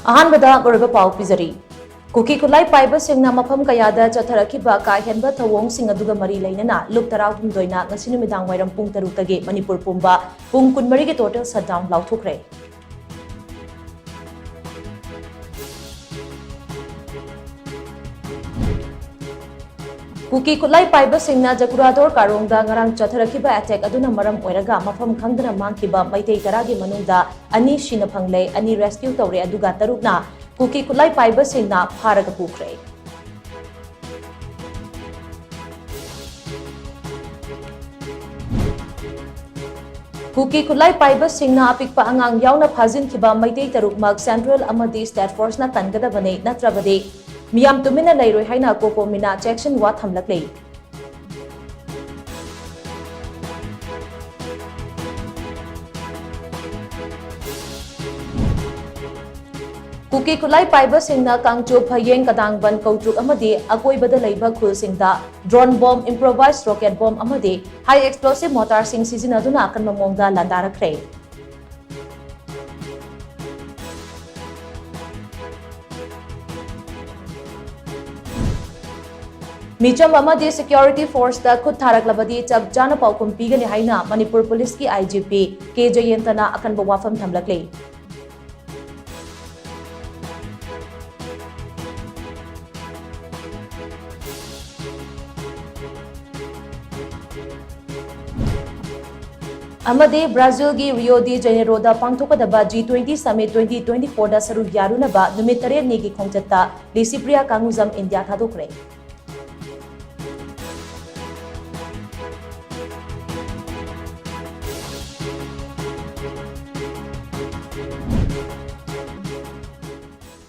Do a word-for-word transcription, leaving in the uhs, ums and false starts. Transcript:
ꯑꯍꯥꯟꯕꯗ ꯑꯔꯣꯏꯕ ꯄꯥꯎ ꯄꯤꯖꯔꯤ꯫ ꯀꯨꯀꯤ ꯈꯨꯠꯂꯥꯏ ꯄꯥꯏꯕꯁꯤꯡꯅ ꯃꯐꯝ ꯀꯌꯥꯗ ꯆꯠꯊꯔꯛꯈꯤꯕ ꯀꯥ ꯍꯦꯟꯕ ꯊꯧꯑꯣꯡꯁꯤꯡ ꯑꯗꯨꯒ ꯃꯔꯤ ꯂꯩꯅꯅ ꯂꯨꯞ ꯇꯔꯥꯍꯨꯝꯗꯣꯏꯅ ꯉꯁꯤ ꯅꯨꯃꯤꯗꯥꯡ ꯋꯥꯏꯔꯝ ꯄꯨꯡ ꯇꯔꯨꯛꯇꯒꯤ ꯃꯅꯤꯄꯨꯔ ꯄꯨꯝꯕ ꯄꯨꯡ ꯀꯨꯟꯃꯔꯤꯒꯤ total shutdown ꯂꯥꯎꯊꯣꯛꯈ꯭ꯔꯦ꯫ ꯀꯨꯀꯤ ꯈꯨꯠꯂꯥꯏ ꯄꯥꯏꯕꯁꯤꯡꯅ ꯖꯀꯨꯔꯥꯗꯣꯔ ꯀꯥꯔꯣꯡꯗ ꯉꯔꯥꯡ ꯆꯠꯊꯔꯛꯈꯤꯕ attack ꯑꯗꯨꯅ ꯃꯔꯝ ꯑꯣꯏꯔꯒ ꯃꯐꯝ ꯈꯪꯗꯅ ꯃꯥꯡꯈꯤꯕ ꯃꯩꯇꯩ ꯇꯔꯥꯒꯤ ꯃꯅꯨꯡꯗ ꯑꯅꯤ ꯁꯤꯅ ꯐꯪꯂꯦ, ꯑꯅꯤ rescue ꯇꯧꯔꯦ, ꯑꯗꯨꯒ ꯇꯔꯨꯛꯅ ꯀꯨꯀꯤ ꯈꯨꯠꯂꯥꯏ ꯄꯥꯏꯕꯁꯤꯡꯅ ꯐꯥꯔꯒ ꯄꯨꯈ꯭ꯔꯦ꯫ ꯀꯨꯀꯤ ꯈꯨꯠꯂꯥꯏ ꯄꯥꯏꯕꯁꯤꯡꯅ ꯑꯄꯤꯛꯄ ꯑꯉꯥꯡ ꯌꯥꯎꯅ ꯐꯥꯖꯤꯟꯈꯤꯕ ꯃꯩꯇꯩ ꯇꯔꯨꯛꯃꯛ central ꯑꯃꯗꯤ state forceꯅ ꯀꯟꯒꯗꯕꯅꯤ, ꯅꯠꯇ꯭ꯔꯕꯗꯤ ꯃꯤꯌꯥꯝ ꯇꯨꯃꯤꯟꯅ ꯂꯩꯔꯣꯏ ꯍꯥꯏꯅ ꯀꯣꯀꯣꯃꯤꯅ ꯆꯦꯛꯁꯤꯟꯋꯥ ꯊꯝꯂꯛꯂꯤ꯫ ꯀꯨꯀꯤ ꯈꯨꯠꯂꯥꯏ ꯄꯥꯏꯕꯁꯤꯡꯅ ꯀꯥꯡꯆꯨꯞ, ꯐꯌꯦꯡ, ꯀꯗꯥꯡꯕꯟ, ꯀꯧꯇ꯭ꯔꯨꯛ ꯑꯃꯗꯤ ꯑꯀꯣꯏꯕꯗ ꯂꯩꯕ ꯈꯨꯜꯁꯤꯡꯗ drone bomb, improvised rocket bomb ꯑꯃꯗꯤ high explosive mortarꯁꯤꯡ ꯁꯤꯖꯤꯟꯅꯗꯨꯅ ꯑꯀꯟꯕ ꯃꯑꯣꯡꯗ ꯂꯥꯟꯗꯥꯔꯛꯈ꯭ꯔꯦ꯫ ꯃꯤꯆꯝ ꯑꯃꯗꯤ security forceꯇ ꯈꯨꯠ ꯊꯥꯔꯛꯂꯕꯗꯤ ꯆꯞ ꯆꯥꯅ ꯄꯥꯎꯈꯨꯝ ꯄꯤꯒꯅꯤ ꯍꯥꯏꯅ ꯃꯅꯤꯄꯨꯔ ꯄꯨꯂꯤꯁꯀꯤ IGP ꯀꯦ ꯖꯌꯟꯇꯅ ꯑꯀꯟꯕ ꯋꯥꯐꯝ ꯊꯝꯂꯛꯂꯤ꯫ ꯑꯃꯗꯤ ꯕ꯭ꯔꯥꯖꯤꯜꯒꯤ ꯔꯤꯑꯣ ꯗꯤ ꯖꯦꯅꯦꯔꯣꯗ ꯄꯥꯡꯊꯣꯛꯀꯗꯕ G twenty Summit twenty twenty fourꯗ ꯁꯔꯨꯛ ꯌꯥꯔꯨꯅꯕ ꯅꯨꯃꯤꯠ ꯇꯔꯦꯠꯅꯤꯒꯤ ꯈꯣꯡꯆꯠꯇ ꯂꯤꯁꯤꯄ꯭ꯔꯤꯌꯥ ꯀꯥꯡꯒꯨꯖꯝ ꯏꯟꯗꯤꯌꯥ ꯊꯥꯗꯣꯛꯈ꯭ꯔꯦ꯫